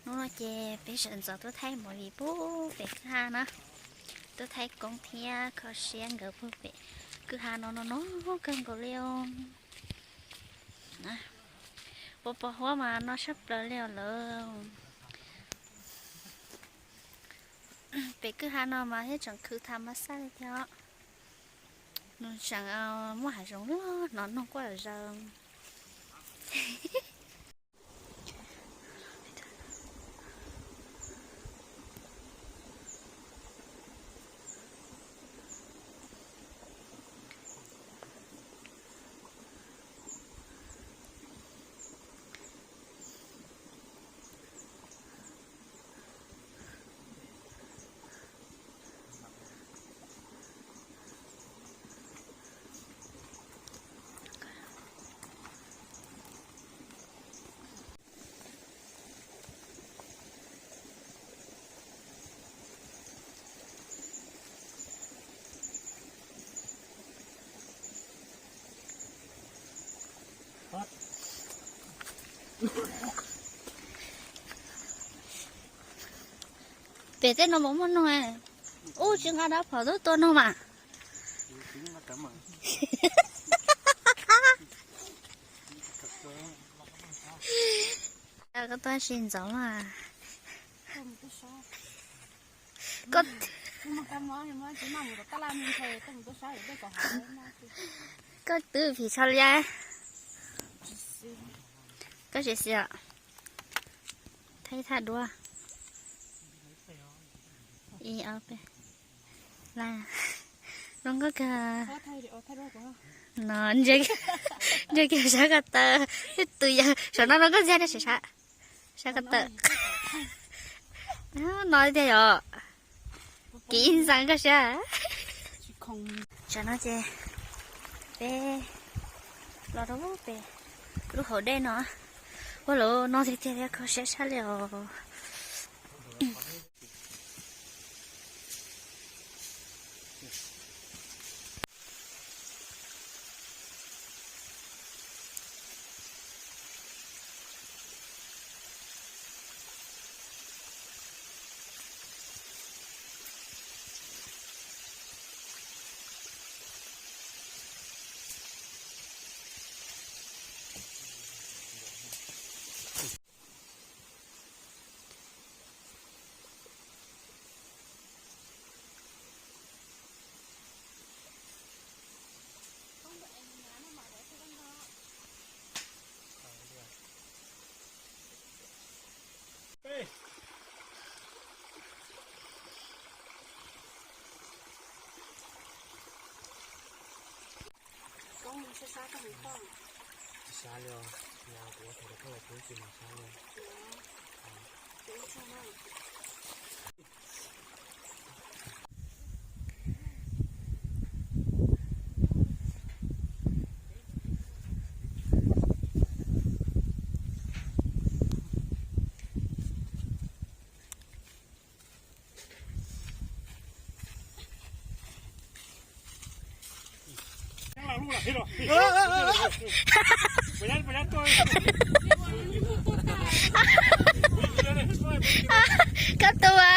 Hnub no ces peb sawv ntxov tuaj thaij movie puag pem kwj ha na, tuaj thaij Koob thiab Kho Siab nkawd puag pem kwj ha no no no kawg nkaus li os. Pos pos huab mas no sab plaws li os lawm. Pem kwj ha no mas thiaj tseem khwv tham mas xaj li thiab. Nws tseem muaj hav zoov loj hnov noog quaj zaws. Pem tej no mas muaj noog. Ub, tsis nqa dab phom tuaj tua noog mas. Koj tuaj sim ntxov mas. Koj, koj twb phim txha liab. Koj tsis xis os. Thaij thaj duab. Ib ob peb. Zoo nkauj kawg. No ntsia kiag sab ko taw. Tus yawg saum no zoo nkauj ntxiag, sab ko taw. No tiag yom. Kiv ntxeev koj siab. Tsam no ces peb los rau pem lub hauv dej no. Ua lawm no tiag tiag thiab kho siab sab li os. Koj tua.